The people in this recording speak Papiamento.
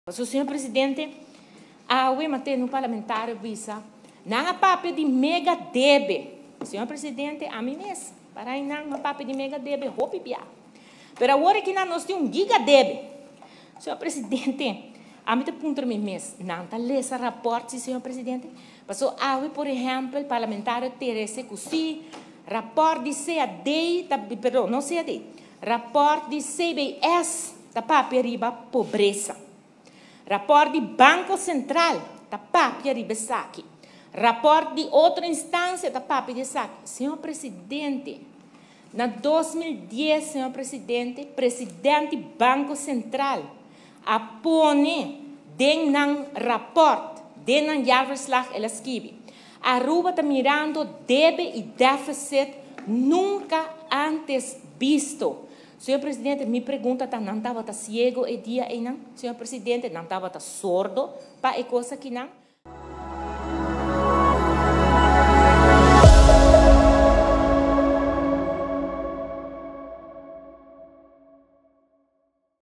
Paso, señor presidente, awe m'a tende un parlamentario bisa, nan a papia di mega debe. Señor presidente, ami mes, para nan a papia di mega debe, hopi bia. Pero awor aki nos tin un giga debe. Señor presidente, ami ta puntra mi mes, nan ta lesa rapport, señor presidente? Paso awe, por ehempel, parlamentario Terese Cusi, rapport di CAD, ta, perdon, no CAD, rapport di CBS, ta papia riba pobresa. Rapport di Banco Central, ta papia riba esaki. Rapport di otro instancia, ta papia di esaki. Señor presidente, na 2010, señor presidente, presidente di Banco Central a pone den nan rapport, den nan jaarverslag, el a skirbi: "Aruba ta mirando debe y deficit nunca antes visto." Señor presidente, mi pregunta ta: nan tabata ciego e dia ey nan? Señor presidente, nan tabata sordo pa e cos aki nan?